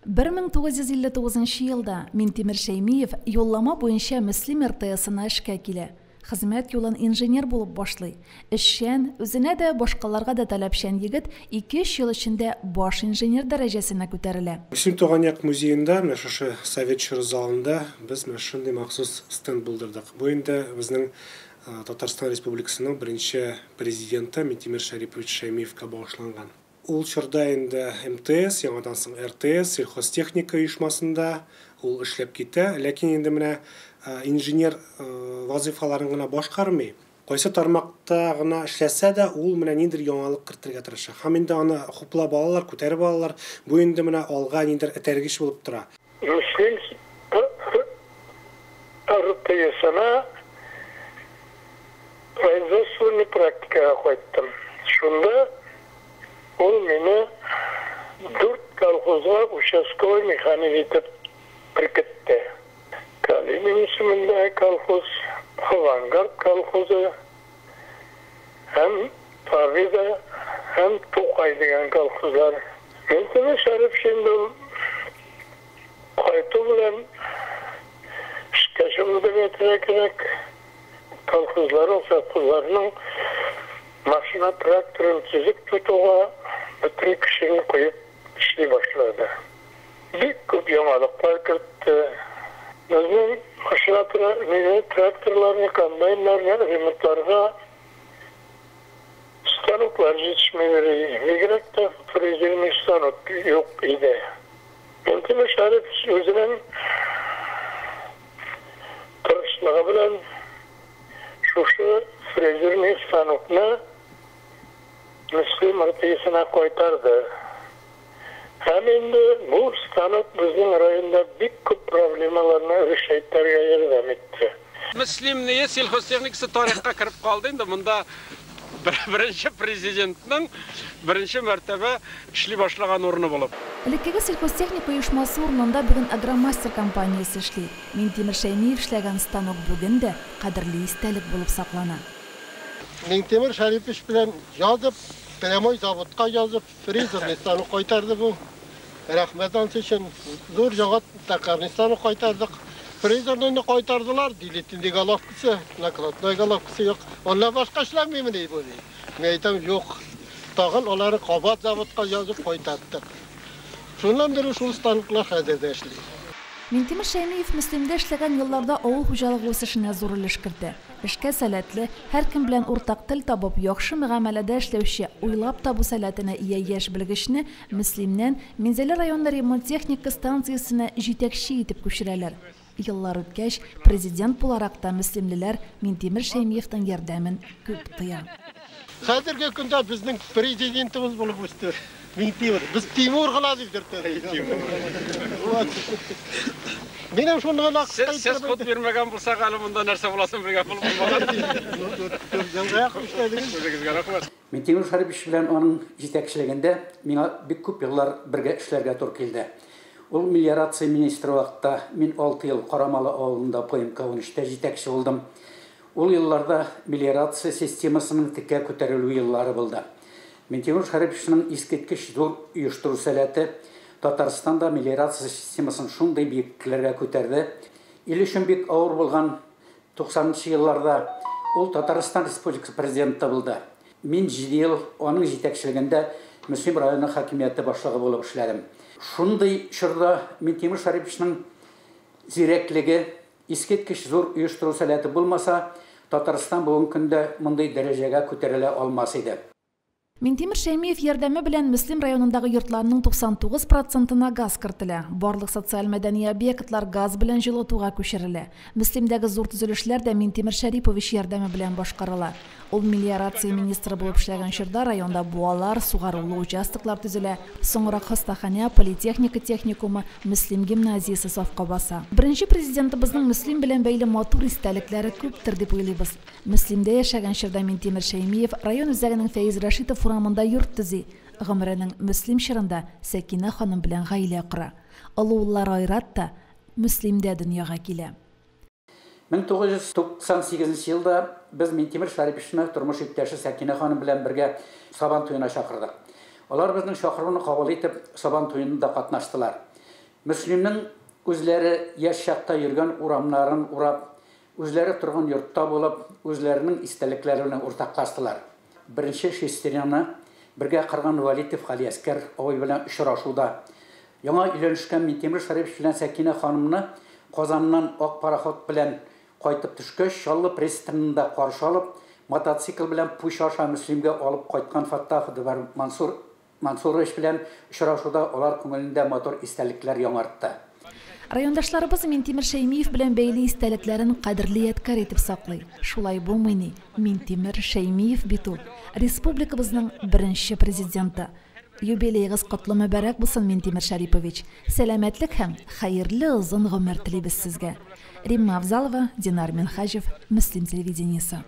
1959 елда Минтимер Шәймиев юллама буенча Мөслим РТСына эшкә килә. Хезмәт юлын инженер булып башлый. Эшчән, үзенә дә, башкаларга да таләпчән егет 2-3 ел эчендә баш инженер дәрәҗәсенә күтәрелә. Мөслим туган як музеенда, менә шушы совет чоры залында без менә шундый махсус стенд булдырдык. Бу инде безнең Татарстан Республикасының беренче президенты Минтимер Шәрипович Шәймиевка багышланган. Ул чорда инде МТС, яңадан соң РТС, сельхозтехника оешмасында ул эшләп китә, ләкин инде менә инженер вазифаларын гына башкармый. Кайсы тармакта гына эшләсә дә, ул менә ниндидер яңалык кертергә тырыша. Һәм инде аны хуплап алалар, күтәреп алалар. Бу инде менә алга ниндидер этәргеч булып тора. Мөслим РТСына производственный практикага кайттым. Шунда ул мине 4 колхозга участковый механик итеп беркетте. Калинин исемендәге колхоз, Авангард колхозы һәм Победа һәм Тукай дигән колхозлар. Минтимер Шәрипович инде ул кайту белән эшкә чумды дип әйтергә кирәк. Колхозлар, совхозларның машина тракторын төзек тотуга бөтен көчен куеп эшли башлады. Бик күп яңалыклар кертте. Безнең машина тракторларны, комбайннарны ремонтларга станоклар җитешми йөри. Бигрәк тә фрезерный станок юк иде. Минтимер Шәрипович үзенең тырышлыгы белән шушы фрезерный станокны Мөслим РТСына кайтарды. Һәм инде бу станок безнең районда бик күп проблемаларны решайтырга ярдәм итте. Мөслимне сельхозтехникасы тарихка кереп калды инде. Монда беренче президентның беренче мәртәбә эшли башлаган урыны булып. Элеккеге сельхозтехника оешмасы урынында бүген Агромастер компаниясе эшли. Минтимер Шәймиев эшләгән станок бүген дә кадерле истәлек булып саклана. Минтимер Шәрипович белән язып, прямой заводка язып, фрезерный станок кайтарды бу. Рәхмәт ансы өчен зур җавап токарный станок кайтардык. Фрезерныйны кайтардылар, дилетинди головкасы, накладной головкасы юк. Аннан башка эшләмимен ди бу. Мин әйтәм, юк. Тагын аларны кабат заводка язып кайтаттык. Шуннан бирле шул станоклар хәзер дә эшли. Минтимер Шәймиев Мөслимдә эшләгән елларда авыл хуҗалыгы үсешенә зур өлеш кертә. Эшкә сәләтле, һәркем белән уртак тел табып, яхшы мөгамәләдә эшләүче, уйлап табу сәләтенә ия яшь белгечне Мөслимнән Минзәлә районы ремонт техника станциясенә җитәкче итеп күчерәләр. Еллар үткәч, президент буларак та мөслимлеләр Минтимер Шәймиевның ярдәмен күп тоя. Хәзерге көндә безнең президентыбыз булып үсте. Минтимер. Без Тимур гына дип йөртәбез. Минем шуны гына Сез ход бирмәгән булсак, әле монда нәрсә буласын белгән булмаган. Үзегезгә рәхмәт. Минтимер Шәрипович белән аның җитәкчелегендә миңа бик күп еллар бергә эшләргә туры килде. Ул мелиорация министры вакытта мин 6 ел Карамалы авылында ПМК 13-тә җитәкче булдым. Ул елларда мелиорация системасының текә күтәрелү еллары булды. Минтимер Шәриповичның искиткеч зур оештыру сәләте Татарстанда мелиорация системасын шундый биеклекләргә күтәрде. Ил өчен бик авыр булган 90-нчы елларда ул Татарстан Республикасы президенты булды. Мин 7 ел аның җитәкчелегендә Мөслим районы хакимияте башлыгы булып эшләдем. Шундый чорда Минтимер Шәриповичның зирәклеге, искиткеч зур оештыру сәләте булмаса, Татарстан бүгенге көндә мондый дәрәҗәгә күтәрелә алмас иде. Минтимер Шәймиев ярдәме белән Мөслим районындагы йортларның 99%-на газ кертелә. Барлык социаль мәдәни объектлар газ белән җылытуга күчерелә. Мөслимдәге зур төзелешләр дә Минтимер Шәрипович ярдәме белән башкарыла. Ул мелиорация министры булып эшләгән чорда районда буалар, сугарулы участоклар төзелә. Соңрак хастаханә, политехника техникумы, Мөслим гимназиясе сафка баса. Беренче президентыбызның Мөслим белән бәйле матур истәлекләре күптер дип уйлыйбыз. Мөслимдә яшәгән чорда Минтимер Шәймиев район үзәгенең Фәиз Рәшитов урамында йорт төзи. Гомеренең Мөслим чорында Сәкинә ханым белән гаилә кора. Олы уллары Айрат та Мөслимдә дөньяга килә. 1998 елда без Минтимер Шәриповичны тормыш иптәше Сәкинә ханым белән бергә Сабан туена чакырдык. Алар безнең чакыруны кабул итеп, Сабан туенда катнаштылар. Мөслимнең үзләре яшь чакта йөргән урамнарын урап, үзләре торган йортта булып, үзләренең истәлекләре белән уртаклаштылар. Беренче шестерняны бергә кырган Валитов Галиәскәр абый белән очрашуда, яңа өйләнешкән Минтимер Шәрипович белән Сәкинә ханымны Казаннан ак пароход белән кайтып төшкәч, Чаллы пристанында каршы алып, мотоцикл белән Пуч аша Мөслимгә алып кайткан Фаттахов Мансур Мансурович белән очрашуда алар күңелендә матур истәлекләр яңартты. Райондашларыбыз Минтимер Шәймиев белән бәйле истәлекләрен кадерле ядкәр итеп саклый. Шулай булмый ни, Минтимер Шәймиев бит ул, республикабызның беренче президенты. Юбилеегыз котлы мөбарәк булсын, Минтимер Шәрипович! Сәламәтлек һәм хәерле озын гомер телибез сезгә. Римма Авзалова, Динар Минһаҗев, Мөслим телевидениесе.